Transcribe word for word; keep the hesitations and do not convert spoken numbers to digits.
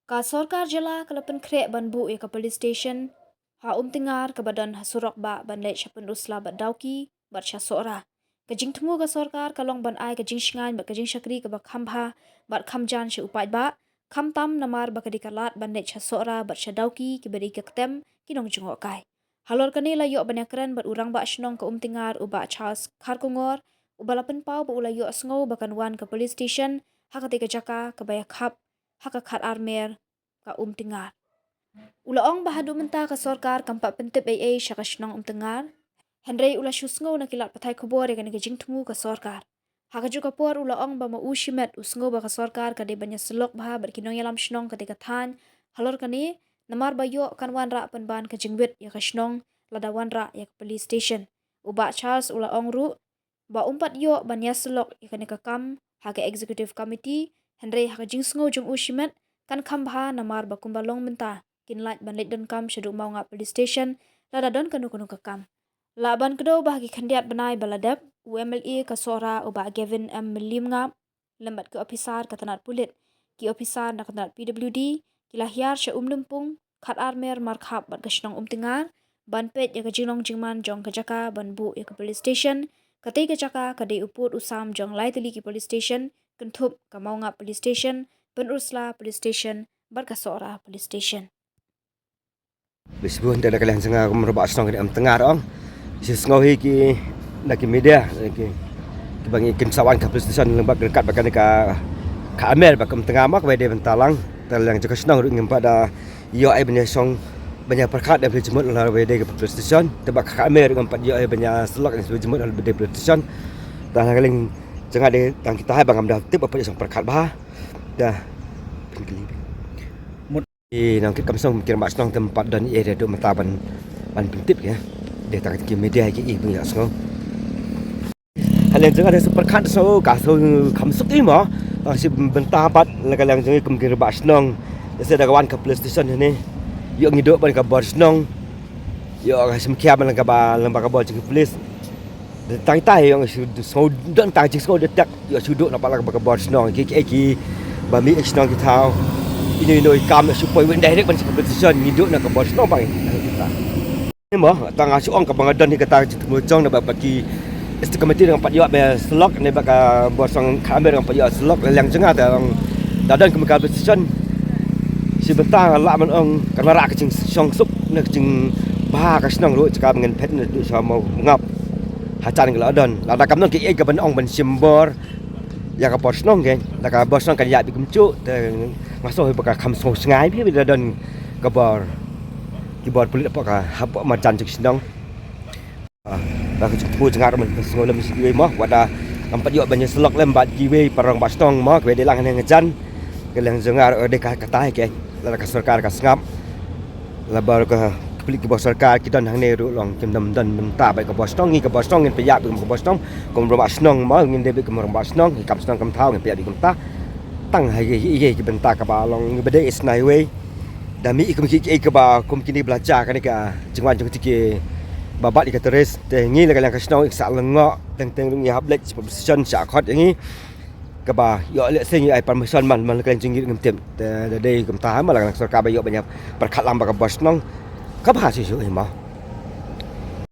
Ka sorkar jylla ka la pynkhreh ban buh ïa ka police station ha Umtyngar kaba don ha surok bah ban leit sha Pynursla bad Dawki bad sha Sohra. Ka jingthmu ka sorkar ka long ban ai ka jingshngaiñ bad ka jingshakri kaba kham bha bad kham jan sha u paidbah, khamtam namar ba ka dei ka lad ban leit sha Sohra bad sha Dawki kiba dei ka ktem ki nongjngohkai. Halor kane la ïoh ban ïakren bad u rangbah shnong ka Umtyngar u Bah Charles Kharkongor, uba la pynpaw ba u la ïohsngew ba kan wan ka police station ha katei ka jaka kaba ïakhap ha ka khatar mer ka Umtyngar. U la ong ba haduh mynta ka sorkar kam pat pyntip ei ei sha ka shnong Umtyngar, hynrei u la shu sngew na ki lad pathai khubor ïa kane ka jingthmu ka sorkar. Ha kajuh ka por u la ong ba ma u shimet u sngew ba ka sorkar ka dei ban ïasyllok bha bad ki nongïalam shnong katei ka thaiñ halor kane, namar ba ïoh kan wanrah pynban ka jingwit ïa ka shnong lada wanrah ïa ka police station. U Bah Charles u la ong ruh ba um pat ïoh ban ïasyllok ïa kane ka kam ha ka executive committee, hynrei ha ka jingsngew jong u shimet kan kham bha namar ba kumba long mynta kin lait ban leit donkam shaduh Maungap police station lada don kano kano ka kam. Lah ban kdew ba ha ki khyndiat bnai ba la dep, u M L A ka Sohra u Bah Gavin M Mylliemngap lem bad ki ophisar ka tnat pulit, ki ophisar na ka tnat P W D, ki la hiar sha Umdumpung, khatar mer markhap bad ka shnong Umtyngar ban peit ïa ka jinglong jingman jong ka jaka ban buh ïa ka police station. Katei ka jaka ka dei u pud u sam jong lai tylli ki police station, kynthup ka Maungap police station, Pynursla police station bad ka Sohra police station. Bishbun te da ka liang jong nga kum rangbah shnong ka Umtyngar ong. Shi sngew hi ki na ki media ki, ki ba ngi kin sa wan ka police station lem bad ka kat ba kane ka, ka amer ba ka Umtyngar ma ka ba dei bynta lang. Te liang jong ka shnong ruh ngim pat da ïoh ai ban ïa shong ban ïa pyrkhat da phi jingmut la ba dei ka police station. Te ba ka amer ruh ngim pat ïoh ai ban ïa syllok da phi jingmut la ba dei police station. Te ha ka liang jong nga dei tang kita hai ba ngam da tip ba pat ïa shong pyrkhat bha. Da. Mut. I nang kit kam shnong ki rangbah shnong te ym pat don ïa dei duh mynta ban, ban pyntip ïa. Dei tang ki media ki i bun ïa sngew. Ha liang jong nga dei shu pyrkhat shu ka shu kham suk i mo. Tang shi bynta pat la ka liang jong i kum ki rangbah shnong. Ïa se da ka wan ka police station ne. Ïoh ngi duh ban ka bor shnong. Ïoh ka shim khia ban la ka ba, la ka ba ka bor jong ki police. Tang tai ïoh shu sngew don tang jingsngew de tak ïoh shu duh na pat la ka ba ka bor shnong ki, ki, ki ba mih shnong ki thaw. Ino ino i kam shu poi wen direct ban sha police station ngi duh na ka bor shnong ba ngi. Ni mo tang shu ong ka ba nga don hi kata jingthmu jong na ba, ba ki district committee nang pat ïoh me syllok ne ba ka bor shnong ka amer nang pat ïoh syllok la liang jong nga da ong da don ka police station. Shi bynta la man ong ka nara ka jingshong suk na ka jingbha ka shnong ruh jaka ba ngan phet na duh sha Maungap. Ha jan ka la don lada kam don ki ei ka ban ong ban shim bor ïa ka bor shnong ke, da ka bor shnong kan ïa bit kumjuh te nga sngew ba ka kham sngew sngai phi da don ka bor ki bor pulit hapoh ka hapoh marjan jong shnong. Ba ka jingthmu jong nga ruh man ka sngew lem shi kiwei mo wat da ngam pat ïoh ban ïa syllok lem bad kiwei para rangbah shnong mo kiwei dei lang hangne ngajan. Ka liang jong nga ruh dei ka katai ke lada ka sorkar ka sngap. Laba ka plik ki bor sorkar ki don hangne ruh long kim dam don mynta ba ka bor shnong ngi ka bor shnong ngin pia bit ka bor shnong kum rangbah shnong mo ngin dei bit kum rangbah shnong ngi kam shnong kam thaw ngin pia bit kumta. Tang ha ki bynta kaba long ba dei isnai wei. Da mih kum ki kaba kum kini ba la ja kane ka jingwan jong ki ba bat ïa ka tourist te ngi la ka liang ka shnong ik sa lyngngoh teng teng ruh ngi hap leit sha police station sha khot ïa ngi. Kaba ïoh leh seng ïoh ai permission man man la ka jingit ngim tip te da dei kumta ma la ka sorkar ba ïoh ban ïa pyrkhat lang ba ka bor shnong. Kaba ha shu shu ma